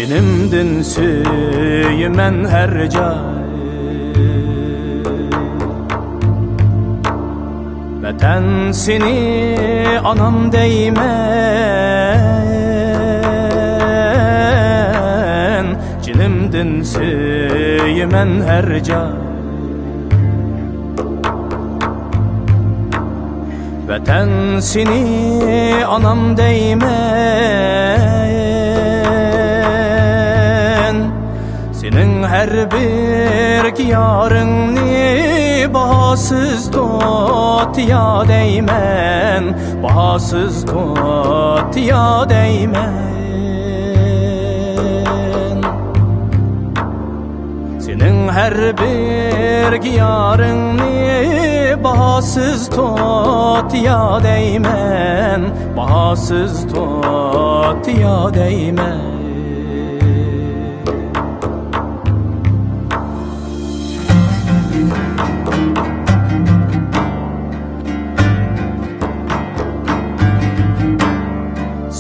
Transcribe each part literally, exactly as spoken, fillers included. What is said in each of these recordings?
جېنىمدىن سۆيىمەن ھەر جاي. ۋەتەن سېنى ئانام دەيمەن، جېنىمدىن سۆيىمەن ھەر جاي. ۋەتەن سېنى ئانام دەيمەن، سېنىڭ ھەر بىر كىيارىڭنى باھاسىز توتىيا دەيمەن، باھاسىز توتىيا دەيمەن. سېنىڭ ھەر بىر كىيارىڭنى باھاسىز توتىيا دەيمەن، باھاسىز توتىيا دەيمەن.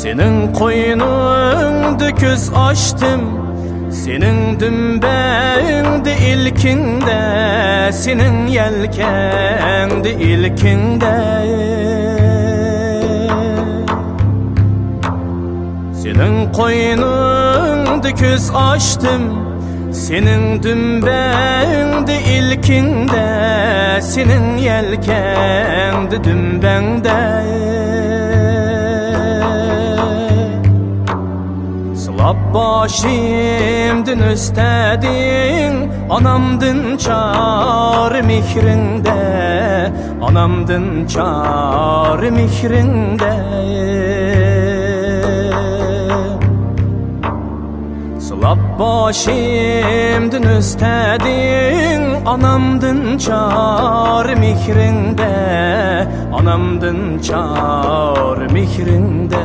سېنىڭ قوينۇڭدا كۆز ئاچتىم، سېنىڭ دۈمبەڭدە ئىلكىڭدە، سېنىڭ يەلكەڭدە ئىلكىڭدە. سېنىڭ قوينۇڭدا كۆز ئاچتىم، سېنىڭ دۈمبەڭدە ئىلكىڭدە، سېنىڭ يەلكەڭدە دۈمبەڭدە. سىلاپ باشىمدىن ئۆستەدىڭ، ئانامدىن چار مېھرىڭدە، ئانامدىن چار مېھرىڭدە. سىلاپ باشىمدىن ئۆستەدىڭ، ئانامدىن چار مېھرىڭدە، ئانامدىن چار مېھرىڭدە.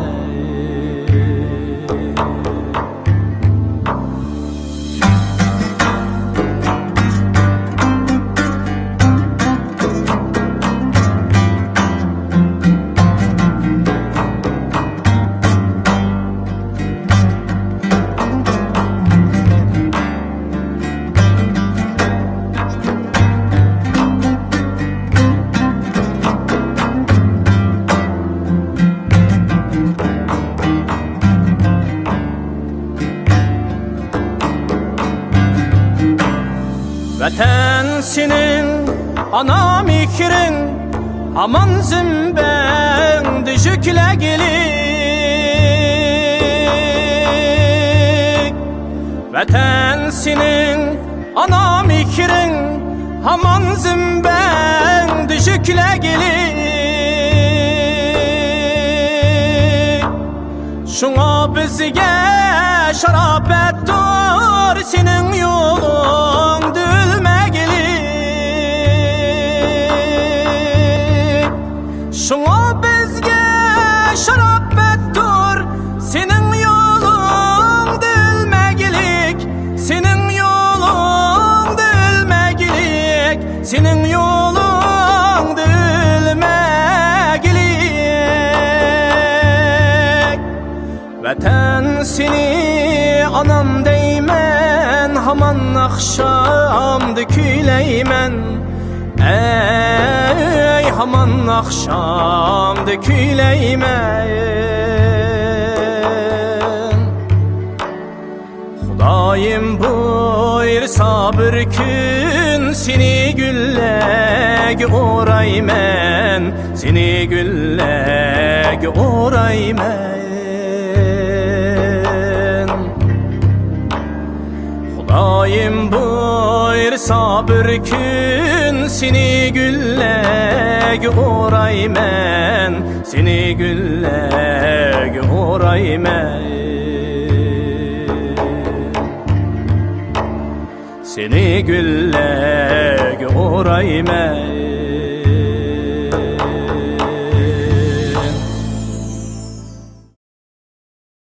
ۋەتەن سېنىڭ ئانا مېھرىڭ، ھامان زىمبەڭدە يۈكلەگلىك. ۋەتەن سېنىڭ ئانا مېھرىڭ، ھامان زىمبەڭدە يۈكلەگلىك. شۇڭا بىزگە شاراپەتتۇر سېنىڭ يولۇڭدا ئۆلمەگلىك. شۇڭا بىزگە شاراپەتتۇر سېنىڭ يولۇڭدا ئۆلمەگلىك، سېنىڭ يولۇڭدا ئۆلمەگلىك، سېنىڭ يولۇڭدا ئۆلمەگلىك. ۋەتەن سېنى ئانام دەيمەن، ھامان ئاخشامدا كۈيلەيمەن. ئەي، ھامان ئاخشامدا كۈيلەيمەن. خۇدايىم بۇيرۇسا بىر كۈن سېنى گۈللەرگە ئورايمەن، سېنى گۈللەرگە ئورايمەن. خۇدايىم بۇيرۇسا بىر كۈن سېنى گۈللەرگە ئورايمەن، سېنى گۈللەرگە ئورايمەن. سېنى گۈللەرگە ئورايمەن.